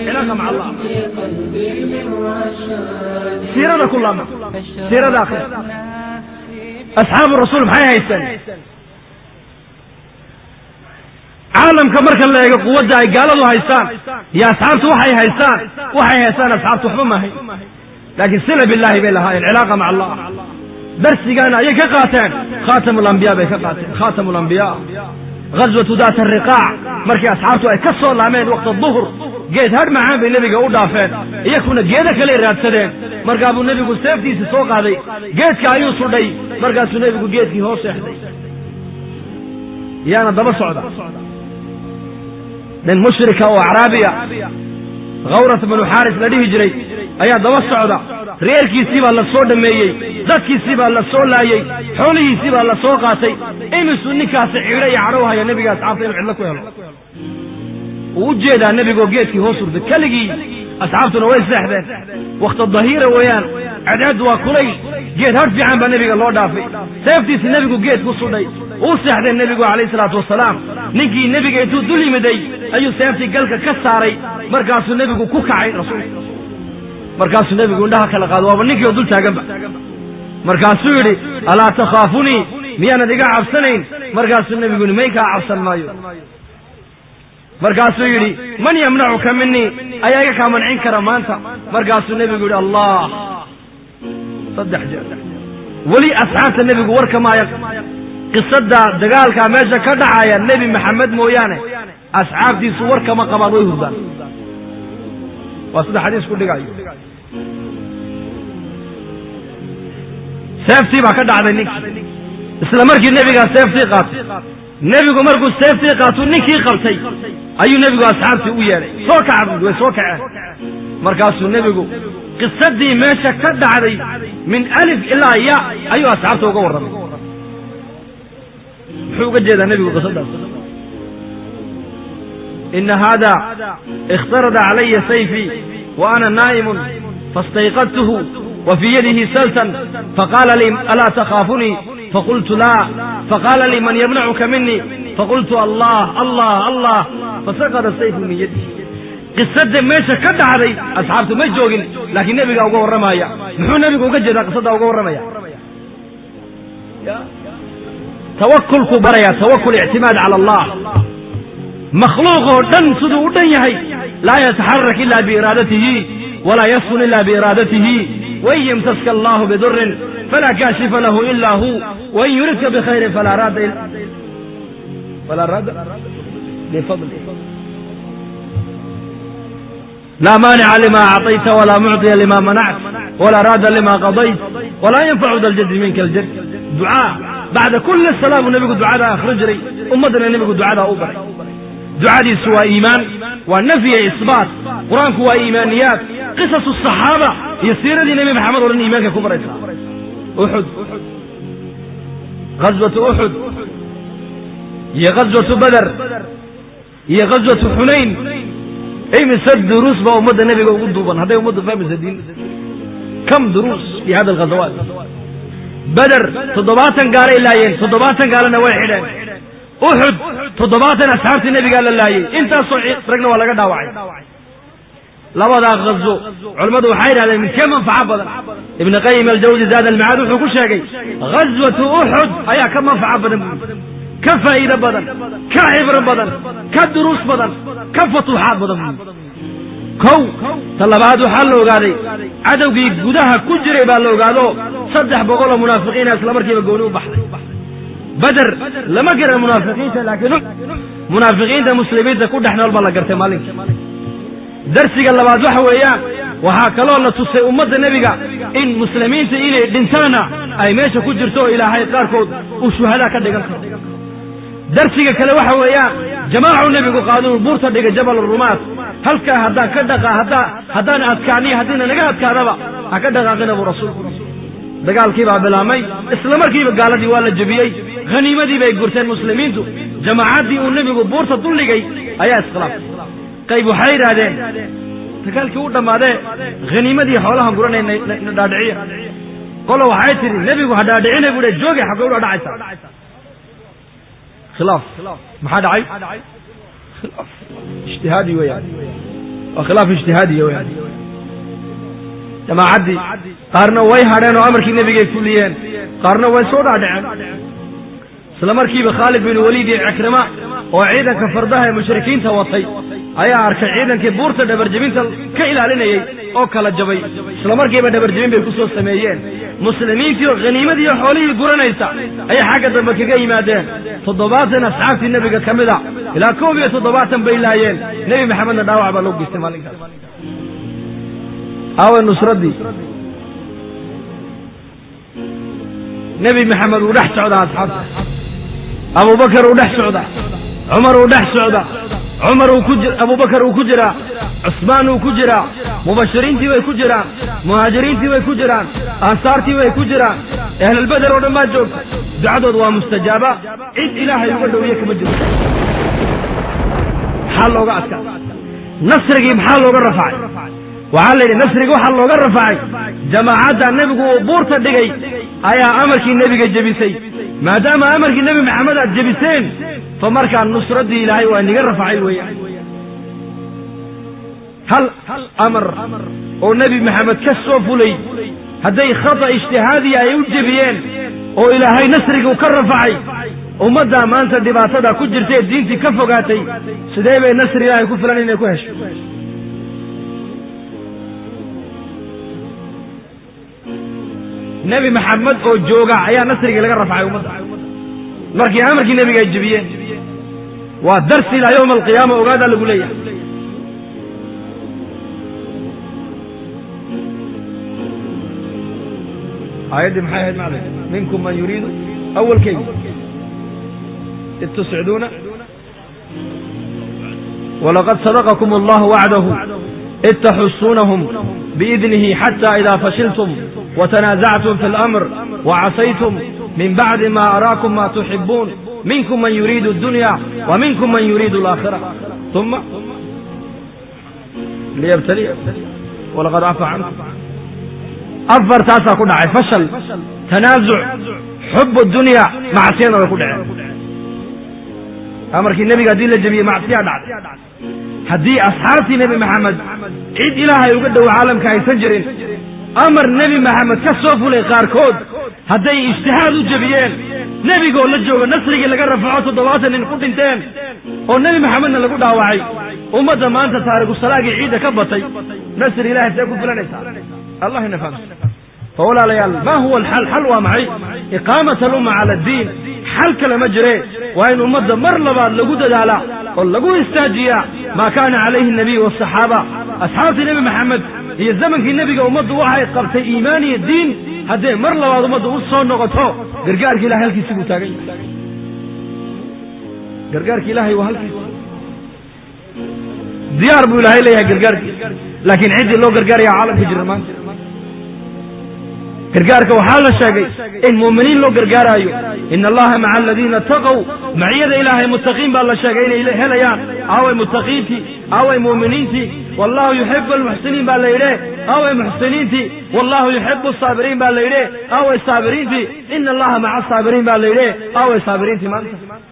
علاقة مع الله. Siirada ku laama, siirada akhri. Asxaabu rasuul maxay haysteen? Caalamka marka la eego quwadda ay gaaladu haystaan iyo asxaabtu waxay haystaan, waxay haystaan asxaabtu waxba maahay, laakiin sila billaahi bay lahaayeen, cilaaqa maca Allah. Darsigaana ayay ka qaateen, khaatamu alambiya bay ka qaateen, khaatamu alambiyaa. Ghaswatu daat ariqaac markii asxaabtu ay ka soo laameen waqta duhur, geed hadh macaan bay nebiga u dhaafeen, iyakuna geedo kaley raadsadeen. Markaa buu nebigu seeftiisii soo qaaday, geedka ayuu sudhay, markaasuu nebigu geedkii hoos seexday. Yaana daba socda nin mushrika oo acraabiya, Khawrat bnu Xaaris la dhihi jiray, ayaa daba socda. Reerkiisii baa la soo dhammeeyey, dadkiisii baa la soo laayey, xoolihiisii baa la soo qaatay. Imisuu ninkaasi ciidho iyo cadhow haya nebiga asxaabta inuu cidlo ku helo. Uu u jeedaa nebigoo geedkii hoos hurday keligii, asxaabtuna way seexdeen. Wakhta dahiira weeyaan, cadceeddu waa kulayl. Geed hadh fiican baa nebiga loo dhaafay, seeftiisi nebigu geed ku sudhay, uu seexday nebigu calayhi salaatu wasalaam. Ninkii nebiga intuu dul yimiday ayuu seeftii galka ka saaray, markaasuu nebigu ku kacay rasuulku. Markaasuu nebigu indhaha kala qaado, waaba ninkii oo dul taaganba. Markaasuu yidhi: "Alaa takhaafunii? Miyaanad iga cabsanayn?" Markaasuu nebigu yidhi: "May, kaa cabsan maayo." Markaasuu yidhi: "Man yamnacuka minii? Ayaa iga kaa mancin kara maanta?" Markaasuu nebigu yidhi: "Allah." Saddex jeer. Weli asxaabta nebigu warka maaya qisada dagaalkaa meesha ka dhacaya. Nebi Maxamed mooyaane asxaabtiisu warkama qabaan, way hurdaan. Waa sida xadiis ku dhigayo. Seeftii baa ka dhacday ninkii isla markii nebigaa seeftii qaatay. Nebigu markuu seeftii qaatuu ninkii qabtay ayuu nebigu asxaabtii u yeedhay. "Soo kaca," buui. Way soo kaceen. Markaasuu nebigu qisadii meesha ka dhacday min alif ilaa ya ayuu asxaabta uga warramay. Muxuu uga jeedaa nebigu qisadaas? "Ina haada ikhtarada calaya sayfii wa ana naa'imun, faistayqadtuhu wa fii yadihi saltan, faqaala lii: alaa takhaafunii? Faqultu laa. Faqaala lii: man yamnacuka minii? Faqultu: allah, allah, allah. Fasaqada sayfu min yadihi." Qisada meesha ka dhacday asxaabtu ma joogin, laakiin nebigaa uga warramaya. Muxuu nebigu uga jeedaa qisaddaa uga warramaya? Tawakulkuu barayaa, tawakul, ictimaad cala allah. Makhluuqoo dhan siduu u dhan yahay laa yataxarak ila biiraadatihi walaa yaskun ila biiraadatihi. Wain yamsaska allahu bidurin falaa kaashifa lahu ila hu, wain yuridka bikhayrin falaa raadda lifadli. Laa maanica lima acطayta walaa mucطiya lima manacta walaa raada lima qadayt walaa yanfacu da ljaddi minka aljad. Ducaa bacda kuli salaa buu nebigu ducada akhrin jiray, ummaddana nebigu ducadaa u baray. Ducadiisu waa iimaan, waa nafyi isbaat. Qur-aanku waa iimaaniyaat. Qisasu saxaaba iyo siiradii Nebi Maxamed oo dhan iimaanka ku baraysaa. Uxud, ghaswatu Uxud iyo ghaswatu Beder iyo ghaswatu Xunayn, imise duruus baa ummadda nebiga ugu duuban hadday ummaddu fahmaysa diin? Kam duruus fi hada alghazawaat? Beder 70 gaalay laayeen, 70 gaalana way xidheen. Uxud 70 asxaabtii nebigaa la laayey, intaasoo ragna waa laga dhaawacay. Labadaa ghazo culammadu waxay yidhahdeen midkee manfaco badan? Ibn Qayim Aljawsi Zaad Almicaad wuxuu ku sheegay ghaswatu Uxud ayaa ka manfaco badan buui, ka faa'iido badan, ka cibro badan, ka duruus badan, ka futuuxaad badan buui. Kow ta labaad, waxaa la ogaaday cadowgii gudaha ku jiray baa la ogaado, 300 oo munaafiqiina isla markiiba gooni u baxday. Beder lama garan munaafiqiinta, laakiin munaafiqiinta muslimiinta ku dhex nool baa la gartay maalinkii. Darsiga labaad waxa weeyaan, waxaa kaloo la tusay ummadda nebiga in muslimiinta inay dhintaana ay meesha ku jirto oo Ilaahay qaarkood uu shuhadaa ka dhigan karo. Darsiga kale waxa weeyaan, jamaacuu nebigu qaaduu buurta dhigay, Jabal Rumaat. Halkaa haddaan ka dhaqa, haddaa haddaan adkaaniyo haddiina naga adkaadaba, ha ka dhaqaaqina buu rasuulku. Dagaalkii baa bilaabmay, isla markiiba gaaladii waa la jebiyey, khaniimadii bay gurteen muslimiintu. Jamaacaddii uu nebigu buurta duldhigay ayaa iskhilaaftay. Qayb waxay yidhaahdeen: "Dagaalkii u dhammaadee, khaniimadii xoolahan guranay na dhaadhiciya." Qolo waxay tidhi: "Nebigu ha dhaadhicina," buu dhe, "joogay, xaggay u dhaadhacaysaa?" Khilaaf maxaa dhacay? Khilaaf ijtihaadi weeyaan, waa khilaaf ijtihaadiya weeyaan. Jamaacaddii qaarna way hadheen oo amarkii nebigay fuliyeen, qaarna way soo dhaadhaceen. Isla markiiba Khaalid bin Waliid iyo Cikrima oo ciidanka fardaha ee mushrikiinta watay ayaa arkay ciidankii buurta dhabarjebinta ka ilaalinayey oo kala jabay. Isla markiiba dhabarjebin bay ku soo sameeyeen. Muslimiintii oo khaniimadii iyo xoolihii guranaysa ayay xagga dambe kaga yimaadeen. 70 asxaabtii nebiga ka mid a ilaa 71 bay laayeen. Nebi Maxamedna dhaawac baa loo geystay maalinkaas. Aawe nusraddii? Nebi Maxamed uu dhex socdaa asxaabta, Abubakar uu dhex socdaa, Cumar uu dhex socdaa, Cumar uu ku Abubakar uu ku jiraa, Cusmaan uu ku jiraa, mubashiriintii way ku jiraan, muhaajiriintii way ku jiraan, ansaartii way ku jiraan, ahlulbeder oo dhan baa joogta. Ducadood waa mustajaaba, cid ilaahay uga dhowiye kama jiro. Maxaa looga adkaa nasrigii? Maxaa looga rafacay? Waxaa la yidhi nasrigi waxaa looga rafacay jamaacadda nebigu uu buurta dhigay ayaa amarkii nebiga jebisay. Maadaama amarkii Nebi Maxamed aad jebiseen, fa markaa nusraddii ilaahay waa niga rafacay weeyaan. Hal amar oo Nebi Maxamed ka soo fulay hadday khata ijtihaadiya ay u jebiyeen oo ilaahay nasriguu ka rafacay, ummaddaa maanta dhibaatada ku jirta ee diintii ka fogaatay sidee bay nasri ilaahay ku filan inay ku hesho? Nebi Maxamed oo jooga ayaa nasrigii laga rafacay ummadda markii amarkii nebiga ay jebiyeen. Waa darsi ilaa yowma alqiyaama ogaadaa lagu leeyahay. Aayaddii maxay ahayd macalin? Minkum man yuriidu awalkeygi id tusciduuna walaqad sadaqakum allahu wacdahu id taxusuunahum biidnihi xata idaa fashiltum watanaasactum fi اlamr wacasaytum min bacdi ma araakum ma tuxibuun minkum man yuriidu addunya wa minkum man yuriidu alaakhira uma liyabtaliya walaqad cafa cankum. Afartaasaa ku dhacay: fashal, tanaasuc, xubu dunya, macsiyana way ku dhaceen. Amarkii nebiga haddii la jebiyey macsiyaa dhacday. Haddii asxaabtii Nebi Maxamed cid ilaahay uga dhow caalamka aysan jirin, amar Nebi Maxamed ka soo fulay qaarkood hadday ijtihaad u jebiyeen, nebigoo la jooga nasrigii laga rafaco, 70 nin ku dhinteen oo Nebi Maxamedna lagu dhaawacay, ummadda maanta taariku salaagii ciidda ka batay nasri ilahay see ku filanaysaa? Allah ina fahamsa. Fa walaalayaal, maa huwa alxal? Xal waa maxay? Iqaamat alumma cala addiin. Xal kale ma jire, waa in ummadda mar labaad lagu dadaalaa oo lagu istaajiyaa maa kaana calayhi annabiy waasaxaaba. Asxaabtii Nebi Maxamed iyo zamankii nebiga ummaddu waxay qabtay iimaan iyo diin. Haddee mar labaad ummaddu u soo noqoto, gargaarka ilahay halkiisi buu taagan yahay. Gargaarka ilaahay waa halkiisi, diyaar buu ilaahay leeyahay gargaarkiisa, laakiin ciddii loo gargaaraya caalamka jira maanta. Gargaarka waxaa la sheegay in mu'miniin loo gargaaraayo. Ina allaha maca aladiina taqow, maciyada ilaahay muttaqiin baa la sheegay inay helayaan. Aaway muttaqiintii? Aaway mu'miniintii? Wallahu yuxibu almuxsiniin baa la yidhe, aaway muxsiniintii? Wallahu yuxibu asaabiriin baa la yidhe, aaway saabiriintii? Ina allaha maca asaabiriin baa la yidhe, aaway saabiriintii maanta?